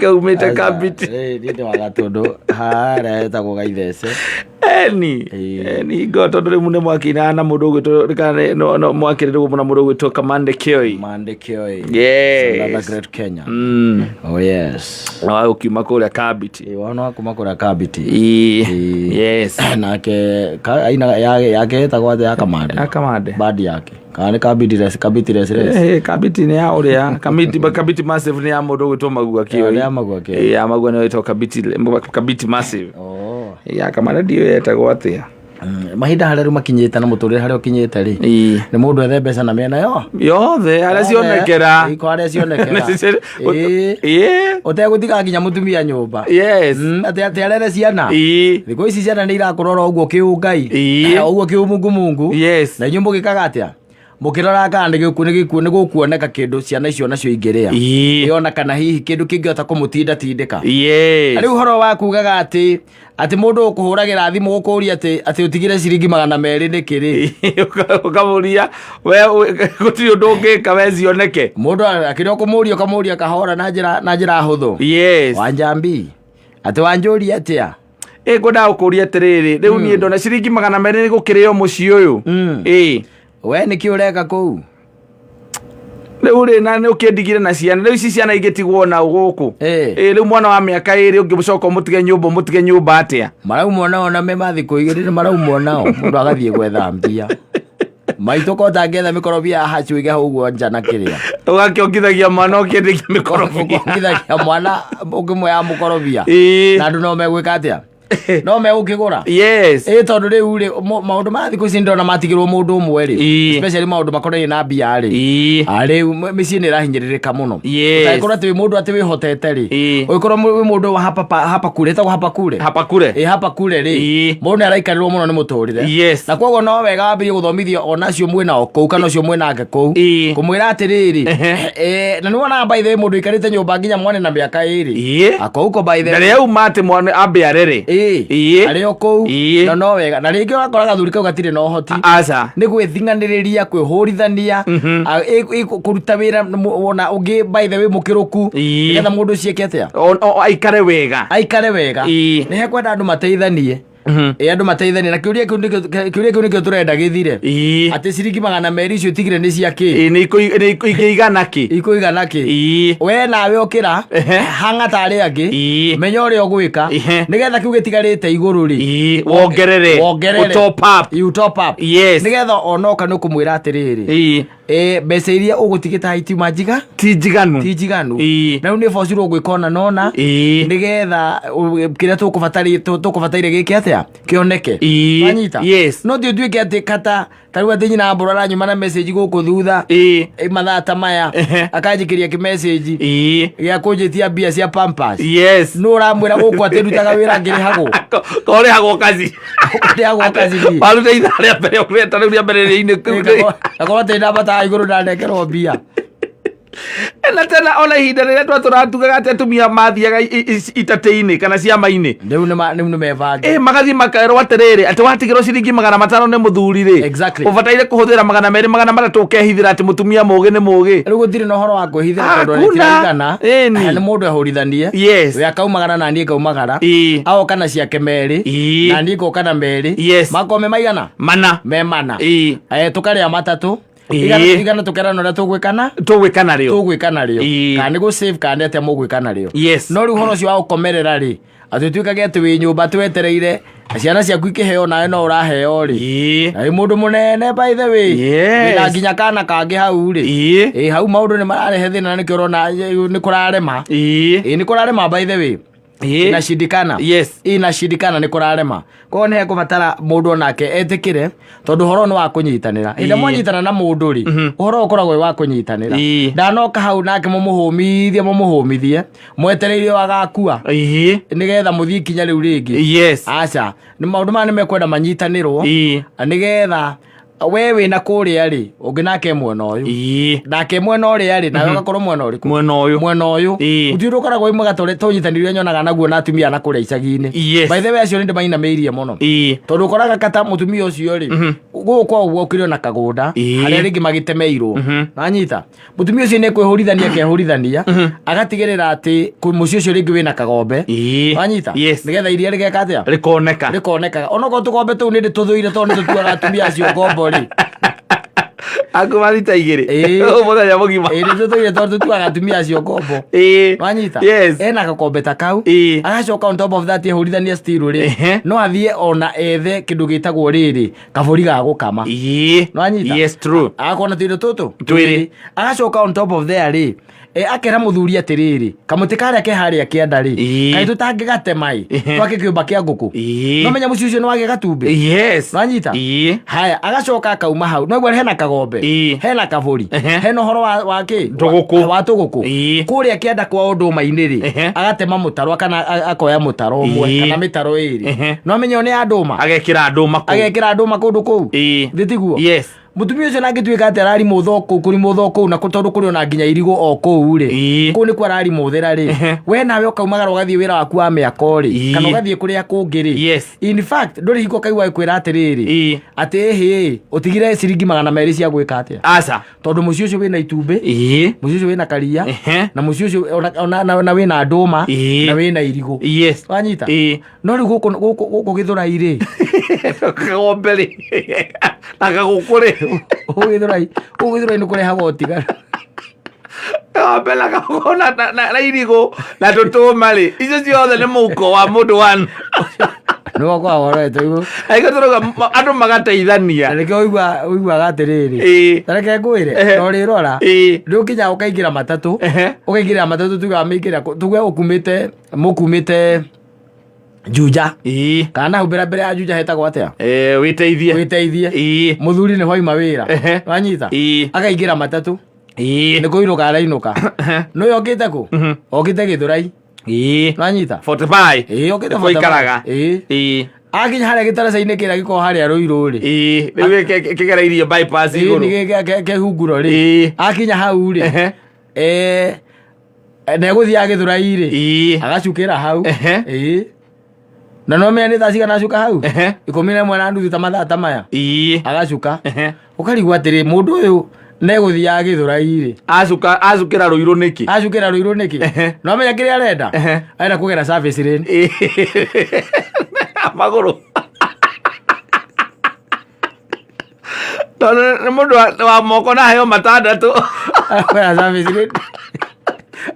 Kaumĩte Kabiti. Niĩ ndĩ wa Gatũndũ harĩa hetagwo Gaithece. Eni. Ĩĩ. Eni ngo tondũ rĩu nĩ mwakĩinaga na mũndũ ũgwĩtwo kana no mwakĩrĩ rĩu na mũndũ ũgwĩtwo Kamande Kĩoi. Mande Kĩoi. Yes. Another great Kenya. Oh yes. Na wa ũkiuma kũrĩa Kabiti. Ĩĩ wona wa kuma kũrĩa Kabiti. Ĩĩ. Ĩĩ. Yes. Nake ainaga yake ĩtagwo atĩa ya Kamande? Ya Kamande. Bandi yake. Kana nĩ Kabiti res Kabiti res res. Kabiti nĩ ya ũrĩa Kabiti Kabiti Massive nĩ ya mũndũ ũgwĩtwo Magua Kĩoi. Nĩ ya Magua Kĩoi. Ĩĩ, ya Magua nĩ ĩtagwo Kabiti Kabiti Massive. Oh. Ya Kamande ndiũĩ yetagwo atĩa. Mahinda harĩa rĩu makinyĩte na mũtũrĩre harĩa ũkinyĩte rĩ. Ĩĩ. Nĩ mũndũ ethe mbeca na mĩena yo. Yothe harĩa cionekera. Iko harĩa cionekera. Ĩĩ. Ĩĩ. Ũtegũtiga nginya mũtumia nyũmba. Yes. Atĩ atĩ arere ciana. Ĩĩ. Thikũ ici ciana nĩ irakũra oro ũguo kĩũngai. Ĩĩ. O ũguo kĩũmungumungu. Yes. Na inyuĩ mũgĩkaga atĩa? Mũkĩroraga kana nĩ nĩ gũkuoneka kĩndũ ciana icio nacio ingĩrĩa. Ĩĩ. Ona kana hihi kĩndũ kĩngĩhota kũmũtindatindĩka. Yes. Rĩu ũhoro wa kugaga atĩ atĩ mũndũ ũkũhũragĩra thimũ gũkũria atĩ atĩ ũtigire ciringi 200 nĩkĩ rĩ? Ũkamũria we gũtirĩ ũndũ ũngĩka we cioneke. Mũndũ akĩrĩ ũkũmũria ũkamũria kahora na njĩra na njĩra hũthũ. Yes. Wanjambi atĩ wanjũria atĩa? Ĩ ngwendaga gũkũria atĩrĩrĩ rĩu niĩ ndona ciringi 200 nĩ gũkĩrĩo mũciĩ ũyũ. Ĩ. We nĩkĩ ũreka kũu? Rĩu rĩ na nĩ ũkĩndigire na ciana rĩu ici ciana ingĩtigwo na gũkũ. Ĩ. Ĩ rĩu mwana wa mĩaka 2 ũngĩmũcoka ũmũtige nyũmba ũmũtige nyũmba atĩa? Maraumwo nao na me mathikũ 2 nĩ maraumwo nao mũndũ agathiĩ gwetha mbia. Maitũ ko ũtangĩetha mĩkorobia ya haci ũige hau ũguo nja na kĩrĩa. Ũgakĩongithagia mwana ũkĩendekia mĩkorobia. Ũkongithagia mwana ũkĩmũheaga mũkorobia. Ĩ. Na andũ no megwĩka atĩa? No megũkĩgũra? Yes. Ĩ tondũ rĩu rĩ maũndũ ma thikũ ici ndĩrona matigĩrwo mũndũ ũmwe rĩ. Ĩ. Especially maũndũ makonainie na mbia rĩ. Ĩ. Rĩu mĩciĩ nĩ ĩrahinyĩrĩrĩka mũno. Yes. Ũtangĩkorwo atĩ wĩ mũndũ atĩ wĩhotete rĩ. Ĩ. Ũngĩkorwo wĩ mũndũ wa hapa hapa kure ĩtagwo hapa kure. Hapa kure. Ĩ hapa kure rĩ. Ĩ. Mũndũ nĩ araikarĩrwo mũno nĩ mũtũrĩre. Yes. Na koguo no wega wambĩrĩrie gũthomithia ona acio mwĩnao kũu kana ũcio mwĩnake kũu. Ĩ. Kũmwĩra atĩrĩrĩ. Ehe. Na nĩ wonaga by the way mũndũ ũikarĩte nyũmba nginya mwana na mĩaka 2. Ĩ. Akouko by the Na way. rĩrĩa auma atĩ mwana ambe arere. Ĩ. Ĩ. Arĩ o kũu. Ĩ. Na no wega. Na rĩngĩ ũgakora gathuri kau gatirĩ na ũhoti. Aca. Nĩ gwĩthinganĩrĩria kwĩhũrithania kũruta wĩra ona ũngĩ by the way mũkĩrũku. Ĩ. Nĩgetha mũndũ ũcio eke atĩa? Aikare wega. Aikare wega. Ĩ. Nĩ hekwenda andũ mateithanie. Ĩ andũ mateithanie na kĩũria kĩu nĩkĩo kĩũria kĩu nĩkĩo tũrenda gĩthire. Ĩ. Atĩ ciringi 200 icio ũtigire nĩ cia kĩ? Ĩ nĩ ikũigana kĩ? Ikũigana kĩ? Ĩ. We nawe ũkĩra Ehe. hang'a ta arĩa angĩ. Ĩ. Menya ũrĩa ũgwĩka. Ehe. Nĩgetha kĩu gĩtigarĩte igũrũ rĩ. Ĩ. Wongerere. Wongerere. Top up. You top up. Yes. Nĩgetha onoka nĩ ũkũmwĩra atĩrĩrĩ. Ĩ. Ĩ mbeca iria ũgũtigĩte haha itiuma njiga Ti njiganu. ti njiganu. Ĩ. Na rĩu nĩ bocirwo gwĩka ona nona. Ĩ. Nĩgetha kĩrĩa tũkũbataire gĩke atĩa kĩoneke. Ĩ. Wanyita? Yes. No ti ũtuĩke atĩ kata ta rĩu atĩ nyina mbũra aranyuma na message gũkũ thutha. Ĩ. Ĩ mathaa ta maya. Ehe. Akanjikĩria kĩ message Ĩ. gĩa kũnjĩtia mbia cia Pampers. Yes. Nũ ũramwĩra gũkũ atĩ ndutaga wĩra ngĩrĩhagwo? Korĩhagwo kazi. Ndĩhagwo kazi niĩ. Waruta ithaa rĩa mbere ũreta rĩu rĩa mbere rĩ-inĩ. Akorwo atĩ ndambataga igũrũ ndanengerwo mbia. Na tena ona ihinda rĩrĩa twatũratugaga atĩ atumia mathiaga itatĩ-inĩ kana ciama-inĩ. Rĩu nĩ mebange. Ĩ magathiĩ makerwo atĩrĩrĩ atĩ watigĩrwo ciringi 500 nĩ mũthuri rĩ. Exactly. Ũbataire kũhũthĩra 200 300 ũkehithĩra atĩ mũtumia mũgĩ nĩ mũgĩ. Rĩu gũtirĩ na ũhoro wa kwĩhithĩra tondũ Hakuna. nĩtiraigana. Ĩni. Nĩ mũndũ ehũrithanie. Yes. We akaumagara na niĩ ngaumagara. Ĩ. Agoka na ciake merĩ. Ĩ. Na niĩ ngoka na merĩ. Yes. Makorwo me maigana? Mana. Me mana. Ĩ. Tũkarĩa matatũ. Ĩ. Igana tũkerana ũrĩa tũgwĩkana. Tũgwĩka narĩo. Tũgwĩka narĩo. Ĩ. Kana nĩ gũ save kana nĩ atĩa mũgwĩka narĩo. Yes. No rĩu ũhoro ũcio wa gũkomerera rĩ, atĩ ũtuĩkage atĩ wĩ nyũmba atĩ wetereire ciana ciaku ikĩheo nawe no ũraheo rĩ. Ĩ. Na wĩ mũndũ mũnene by the way. Yes. Wĩna nginya kana kangĩ hau rĩ. Ĩ. Ĩ hau maũndũ nĩ mararehe thĩna na nĩkĩo ũrona nĩ kũrarema. Ĩ. Ĩ nĩ kũrarema by the way. Ĩ. Inashindikana. Yes. Inashindikana nĩ kũrarema. Koguo nĩ hekũbatara mũndũ onake etĩkĩre tondũ ũhoro nĩ wa kũnyitanĩra. Hĩndĩ ĩrĩa Ĩ. mwanyitana na mũndũ rĩ, ũhoro ũkoragwo wĩ wa kũnyitanĩra. Ĩ. Ndanoka hau nake mũmũhũmithie mũmũhũmithie mwetereire o agakua Ĩ. nĩgetha mũthiĩ ikinya rĩu rĩngĩ. Yes. Aca, nĩ maũndũ maya nĩ mekwenda manyitanĩrwo Ĩ. nĩgetha we wĩna kũrĩa rĩ, ũngĩ nake mwena ũyũ. Ĩ. Nake mwena ũrĩa rĩ, nawe ũgakorwo mwena ũrĩkũ? Mwena ũyũ. Mwena ũyũ. Ĩ. Gũtirĩ ũndũ ũkoragwo wĩ mwega ta ũrĩa ta ũnyitanĩri ũrĩa nyonaga naguo na atumia na kũrĩa icagi-inĩ. Yes. By the way acio nĩ ndĩmainamĩirie mũno. Ĩ. Tondũ ũkoraga kata mũtumia ũcio rĩ, Gũkũ kwao gwokire na kagũnda Ĩĩ. harĩa rĩngĩ magĩtemeirwo. Nanyita mũtumia ũcio nĩ kwĩhũrithania akehũrithania, agatigĩrĩra atĩ mũciĩ ũcio rĩngĩ wĩna kagombe. Wanyita? Nĩgetha iria rĩgeka atĩa? Rĩkoneka. Rĩkonekaga, onokorwo tũgombe tũu nĩ ndĩtũthũire tondũ nĩ tũtuaga atumia acio ngombo rĩ. Akũmarita igĩrĩ mũthenya mũgima. Ĩĩ, nĩ tũthũire tondũ tũtuaga atumia acio ngombo. Wanyita? Yes. Ena gakombe ta kau. Agacoka on top of that ehũrithania still rĩ, no athiĩ ona ethe kĩndũ gĩtagwo rĩrĩ, kabũri ga gũkama. Nwanyita? Yes, true. Agakorwo na tũindo tũtũ Twĩrĩ. Agacoka on top of there rĩ, akera mũthuri atĩrĩrĩ, kamũtĩ karĩa ke harĩa kĩanda rĩ, kaĩ tũtangĩgatema ĩ, twake kĩũmba kĩa ngũkũ? No menya mũciĩ ũcio nĩ wagĩa gatumbĩ. Nwanyita? Haya, agacoka akauma hau noguo hena kagombe, hena kabũri, hena ũhoro wa kĩ? Tũgũkũ. Wa tũgũkũ. Kũrĩa kĩanda kwa ndũma-inĩ rĩ, agatema mũtaro kana akoya mũtaro ũmwe kana mĩtaro ĩrĩ. No menya ĩyo nĩ ya ndũma. Agekĩra ndũma kũu. Agekĩra ndũma kũndũ kũu. Thĩ tiguo? Yes. Mũtumia ũcio nangĩtuĩka atĩ ararimũtha kũu, kũrimũtha kũu, na tondũ kũrĩ ona nginya irigũ o kũu rĩ, kũu nĩkuo ararimũthĩra rĩ, we nawe ũkaumagara ũgathiĩ wĩra waku wa mĩako rĩ, kana ũgathiĩ kũrĩa kũngĩ rĩ. In fact, ndũrĩ hingo ũkaigua agĩkwĩra atĩrĩrĩ, atĩ ĩhĩ, ũtigire ciringi 200 cia gwĩka atĩa? Aca. Tondũ mũciĩ ũcio wĩna itumbĩ, mũciĩ ũcio wĩna karia, na mũciĩ ũcio ona wĩna ndũma, na wĩna irigũ. Wanyita? No rĩu gũkũ Gĩthũrai rĩ, Kagombe rĩ na gagũkũ rĩ. Gũkũ Gĩthũrai nĩ kũrehaga ũtiganu. Kagombe na gagũkũ na irigũ na tũtũma rĩ, icio ciothe nĩ mũhuko wa mũndũ one. Nĩ wakoragwo ũrorete ũguo. Angĩkorwo tũrauga andũ magateithania. Na nĩkĩo ũiguaga atĩrĩrĩ, ta reke ngwĩre, na ũrĩrora, nĩ ũkinyaga ũkaingĩra matatũ, ũkaingĩra matatũ, tuge wamĩingĩra, tuge ũkumĩte, mũkumĩte Juja, kana na hau mbere mbere ya Juja hetagwo atĩa? Wĩteithie. Wĩteithie. Mũthuri nĩ hoima wĩra. Wanyita? Akaingĩra matatũ, nĩ kũinũka arainũka. Nĩwe okĩte kũ? Okĩte Gĩthũrai. Wanyita? 45. Ĩĩ, okĩte Nĩkuo aikaraga. Ĩĩ. Akinya harĩa gĩtaraca-inĩ kĩrĩa gĩkoragwo harĩa Rũirũ rĩ. Rĩu kĩgereirie bypass Ĩĩ, igũrũ. nĩ kehunguro rĩ. Akinya hau rĩ, negũthiaga Gĩthũrai rĩ, agacukĩra hau. Ĩĩ. Na no menya nĩ thaa cigana acuka hau? 11:30, ta mathaa ta maya. Agacuka. Ũkarigwo atĩrĩ, mũndũ ũyũ negũthiaga Gĩthũrai rĩ, Acuka acukĩra Rũirũ nĩkĩ? Acukĩra Rũirũ nĩkĩ? No menya kĩrĩa arenda? Arenda kũgera service lane. Magũrũ. Tondũ nĩ mũndũ wa moko na aheo matandatũ. Kũgera service lane.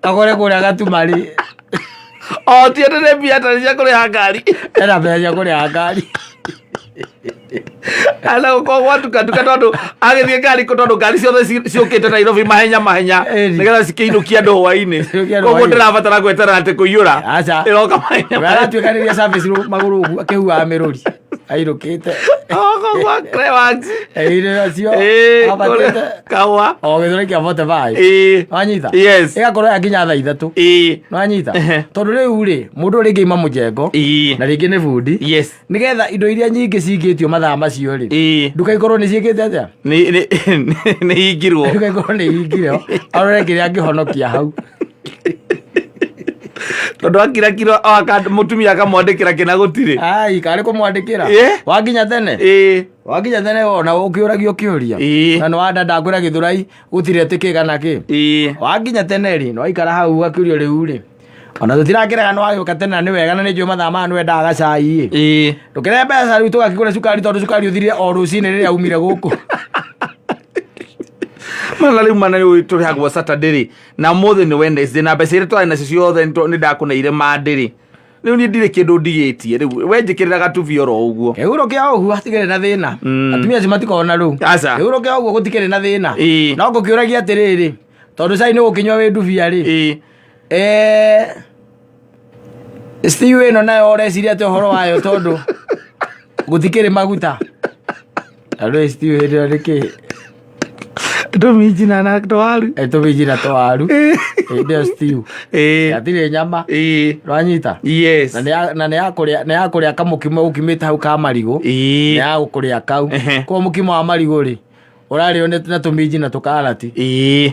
Agũre kũrĩa gatuma rĩ. O ti atĩ nĩ mbia atarĩ cia kũrĩha ngari. Ena mbeca cia kũrĩha ngari. Ana gũkorwo gwatukatuka tondũ agĩthiĩ ngari kũ, tondũ ngari ciothe ciũkĩte Nairobi mahenya mahenya, nĩgetha cikĩinũkie andũ hwainĩ. Ciinũkie andũ Koguo hwainĩ. ndĩrabatara gweterera atĩ kũiyũra. Aca. Ĩroka mahenya. We aratuĩkanĩria service road magũrũ ũguo akĩhuhaga mĩrũri ainũkĩte. Oko gwa Clevax. Ĩĩ, acio ambatĩte. Kũrĩa kahũa. O Gĩthũrai kĩa 45. Wanyita? Yes. Ĩgakorwo yakinya thaa 3. Wanyita? Tondũ rĩu rĩ, mũndũ rĩngĩ aima mũjengo, na rĩngĩ nĩ bundi, nĩgetha indo iria nyingĩ cingĩtio mathaa macio rĩ, nduka ikorwo nĩ ciĩkĩte atĩa? Nĩ hingirwo. Nduka ikorwo nĩ hingire, arore kĩrĩa angĩhonokia hau. Tondũ akirakira mũtumia akamwandĩkĩra kĩna gũtirĩ. Ai, karĩ kũmwandĩkĩra? Wakinya tene, wakinya tene ona ũkĩũragio kĩũria, na nĩ wanda ndakwĩra Gĩthũrai gũtirĩ atĩ kĩ kana kĩ. Wakinya tene rĩ, nĩwaikara hau ũgakĩũrio rĩu rĩ, ona tũtirakĩrega nĩ wagĩũka tene na nĩ wega, na nĩ njũĩ mathaa maya nĩ wendaga gacai ĩ. Ndũkĩrehe mbeca rĩu tũgakĩgũra cukari, tondũ cukari ũthirire o rũcinĩ rĩrĩa umire gũkũ. Mana rĩu, mana rĩu tũrĩhagwo Saturday rĩ, na ũmũthĩ nĩ Wednesday, na mbeca iria twarĩ nacio ciothe nĩ ndakũneire mandĩ rĩ, rĩu niĩ ndirĩ kĩndũ ndigĩtie. Rĩu we njĩkĩrĩra gatubi oro ũguo. Kĩhuro kĩa ũguo hatikĩrĩ na thĩna. Atumia acio matikoragwo na rũu. Aca. Kĩhuro kĩa ũguo gũtikĩrĩ na thĩna. Ĩĩ. No ngũkĩũragia atĩrĩrĩ, tondũ cai nĩ gũkĩnyua wĩ ndubia rĩ, stew ĩno nayo ũreciria atĩ ũhoro wayo, tondũ gũtikĩrĩ maguta na rĩu stew hĩndĩ ĩyo nĩkĩ? Tũminji na twaru. Tũminji na twaru hĩndĩ ĩyo stew hatirĩ nyama. Rwanyita? Yes. Na nĩ ya kũrĩa, nĩ ya kũrĩa kamũkimo ũkimĩte hau ka marigũ. Nĩ ya gũkũrĩa kau. Koguo mũkimo wa marigũ rĩ, ũrarĩo na tũminji na tũkarati.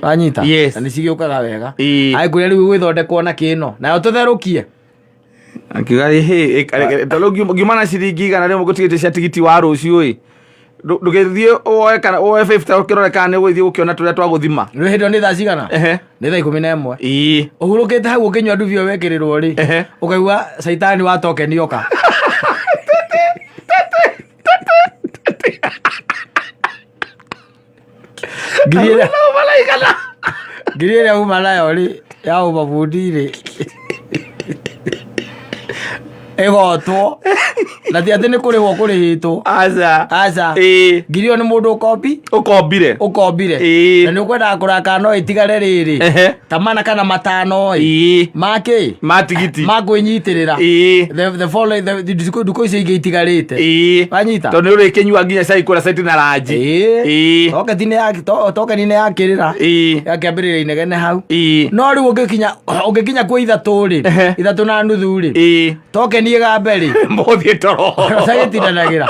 Wanyita? Yes. Na nĩ cigĩũkaga wega. Ĩĩ. Angĩkũrĩa rĩu gwĩthondekwo na kĩno nayo tũtherũkie. Akiuga hĩ, tondũ ngiuma na ciringi 100 gũtigĩte cia tigiti wa rũciũ ĩ. Ndũgĩthiĩ woe kana woe 50 ũkĩrore kana nĩ ũgũthiĩ gũkĩona tũrĩa twa gũthima. Rĩu hĩndĩ ĩyo nĩ thaa cigana? Nĩ thaa 11. Ũhurũkĩte hau ũkĩnyua ndubi ĩyo wekĩrĩrwo rĩ, ũkaigua caitani wa tokeni oka. Ngiri ĩrĩa ngiri ĩrĩa uma nayo rĩ ya ũmabundi rĩ ĩgotwo na ti atĩ nĩ kũrĩhwo kũrĩhĩtwo. Aca. Aca. Ngiri ĩyo nĩ mũndũ ũkombi Ũkombire. Ũkombire. Na nĩ ũkwendaga kũraka no ĩtigare rĩrĩ ta mana kana matano ĩ makĩ Ma tigiti. Ma kwĩnyitĩrĩra. The following the ndukũ icio ingĩ itigarĩte. Wanyita? Tondũ nĩ ũrĩkĩnyua nginya cai kũrĩa caiti na ranji. Tokeni nĩ yakĩrĩra yakĩambĩrĩria inegene hau. No rĩu ũngĩkinya kwĩ 3 rĩ, 3:30 rĩ, tokeni ĩgambe rĩ, Mũthiĩ toro. Ũcagĩtindanagĩra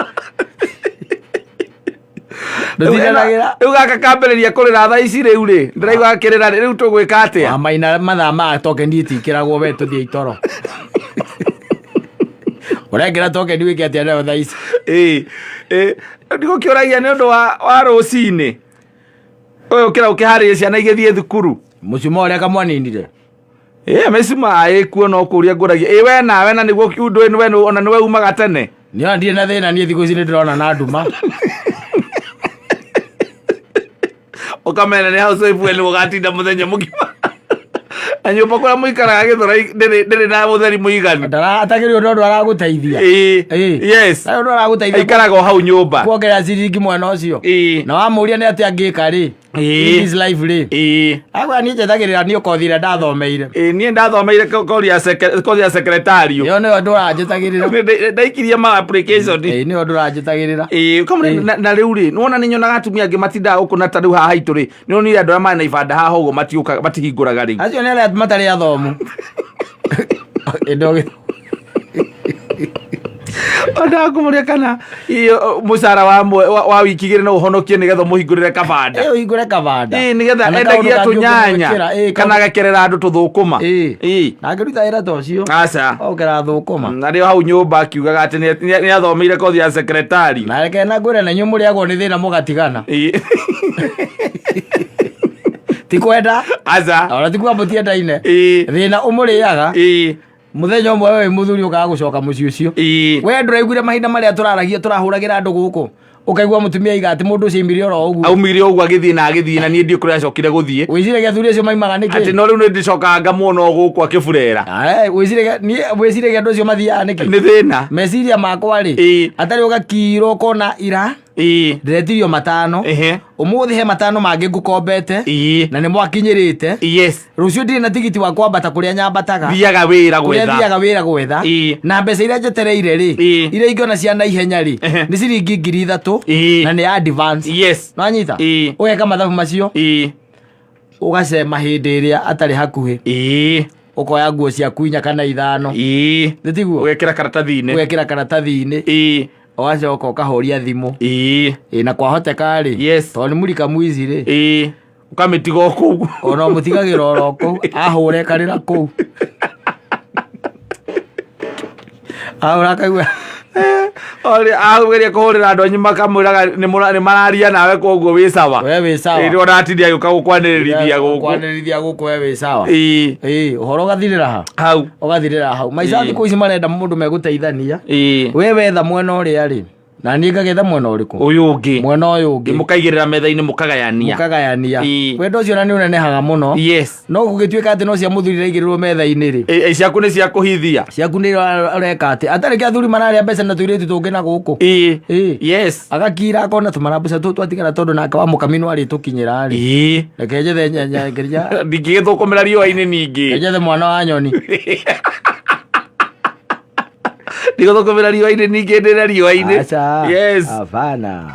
ndũtindanagĩra. Rĩu gaka kambĩrĩria kũrĩra thaa ici rĩu rĩ, ndĩraigua gakĩrĩra rĩ, rĩu tũgwĩka atĩa? Wamaina mathaa ma tokeni itikĩragwo, we tũthiĩ itoro. Ũrekĩra tokeni wĩke atĩa nayo thaa ici? Ĩĩ, ĩĩ, ndigũkĩũragia nĩ ũndũ wa rũcinĩ ũyũ ũkĩra ũkĩharĩria ciana igĩthiĩ thukuru. Mũcuma ũrĩa kamwaninire. Ĩĩ, mĩcuma ĩkuo no kũria ngũragia ĩ we nawe na nĩguo ũndũ we ona nĩwe umaga tene. Nĩ ndirĩ na thĩna niĩ, thikũ ici nĩ ndĩrona na nduma. Ũkamenya nĩ housewife we nĩ ũgatinda mũthenya mũgima na nyũmba kũrĩa mũikaraga Gĩthũrai ndĩrĩ na ũtheri mũiganu. Atakĩrĩ ũndũ aragũteithia. Yes. Ũndũ aragũteithia. Aikaraga o hau nyũmba. Kuongerera ciringi mwena ũcio. Na wamũria nĩ atĩa angĩka rĩ in his life rĩ, agwa niĩ njethagĩrĩra niĩ kothi ĩrĩa ndathomeire. Ĩĩ, niĩ ndathomeire kothi ya secretariat. Ĩyo nĩyo ndũranjĩtagĩrĩra. Ndaikirie ma application. Ĩĩ, nĩyo ndũranjĩtagĩrĩra. Ĩĩ, na rĩu rĩ, nĩwona nĩ nyonaga atumia angĩ matindaga gũkũ na ta rĩu haha haitũ rĩ, nĩ onire andũ arĩa marĩ na ibanda haha ũguo matiũkaga, matihingũraga rĩu. Acio nĩ arĩa matarĩ athomu. Ĩndo Ona ngũmũria kana iyo mũcara wa wiki 2 no ũhonokie nĩgetha ũmũhingũrĩre kabanda. Ĩĩ, ũhingũre kabanda. Ĩĩ, nĩgetha Kana endagie kaũndũ kangĩ tũnyanya ũngĩmwĩkĩra, ĩĩ, kana agakerera andũ tũthũkũma. Ĩĩ. Ĩĩ. Na angĩruta wĩra ta ũcio. Aca. Okera thũkũma. Na rĩo hau nyũmba akiugaga atĩ nĩ athomeire kothi ya secretary. Na reke na ngwĩre na inyuĩ mũrĩagwo nĩ thĩna mũgatigana. Ti kwenda. Aca. Ona ti kuga mũtiendaine. Thĩna ũmũrĩaga. Mũthenya ũmwe we wĩ mũthuri ũkaga gũcoka mũciĩ ũcio. We ndũraiguire mahinda marĩa tũraragia tũrahũragĩra andũ gũkũ, ũkaigua mũtumia aiga atĩ mũndũ ũcio aimire oro ũguo. Aumire ũguo agĩthiĩ na agĩthiĩ na niĩ ndiũ kũrĩa acokire gũthiĩ. Wĩciragia athuri acio maimaga nĩkĩ? Atĩ no rĩu nĩ ndĩcokaga ngamuona o gũkũ akĩburera. Ae, wĩciragia niĩ wĩciragia andũ acio mathiaga nĩkĩ? Nĩ thĩna. Meciria makwa rĩ, atarĩ ũgakirwo ũkona ira ndĩretirio matano, ũmũthĩ he matano mangĩ ngũkombete na nĩ mwakinyĩrĩte. Rũciũ ndirĩ na tigiti wa kwambata kũrĩa nyambataga. Thiaga wĩra kũrĩa gwetha. Thiaga wĩra gwetha. Na mbeca iria njetereire rĩ, iria ingĩona cia naihenya rĩ, nĩ ciringi 3000 na nĩ advance. Nwanyita? Ũgeka mathabu macio, ũgacema hĩndĩ ĩrĩa atarĩ hakuhĩ, ũkoya nguo ciaku inya kana ithano, nĩ tiguo? Ũgekĩra karatathi-inĩ. Ũgekĩra karatathi-inĩ, ũgacoka ũkahoria thimũ. Ĩ, na kwahoteka rĩ, tondũ nĩ mũrika mwici rĩ, Ũkamĩtiga o kũu. Ona ũmũtigagĩra oro kũu, ahũra ĩkarĩra kũu, ahũra akaigua. Ageria kũhũrĩra andũ anyu makamwĩraga nĩ mararia nawe koguo wĩ sawa. We wĩ sawa. Ĩĩ, ona atindi agĩũka gũkwanĩrĩrithia gũkũ. Kwanĩrĩrithia gũkũ, we wĩ sawa. Ĩ, ũhoro ũgathirĩra ha? Hau. Ũgathirĩra hau. Maica thikũ ici marenda mũndũ megũteithania. We wetha mwena ũrĩa rĩ, na niĩ ngagetha mwena ũrĩkũ? Ũyũ ũngĩ. Mwena ũyũ ũngĩ. Mũkaigĩrĩra metha-inĩ mũkagayania. Mũkagayania. Wendo ũcio na nĩ ũnenehaga mũno. No gũgĩtuĩka atĩ no cia mũthuri iraigĩrĩrwo metha-inĩ rĩ, Ĩ, ciaku nĩ cia kũhithia. Ciaku nĩ ũreka atĩ atarĩ kĩ athuri mararĩa mbeca na tũirĩtu tũngĩ na gũkũ. Agakira akona tũmarambuca tũu twatigara, tondũ nake wa mũkami no arĩtũkinyĩra rĩ, reke njethe nginya Ndingĩgĩthũkũmĩra riũa-inĩ ningĩ. Njethe mwana wa nyoni. Ndigũthũkũmĩra riũa-inĩ ningĩ ndĩre riũa-inĩ. Aca. Yes. Hapana.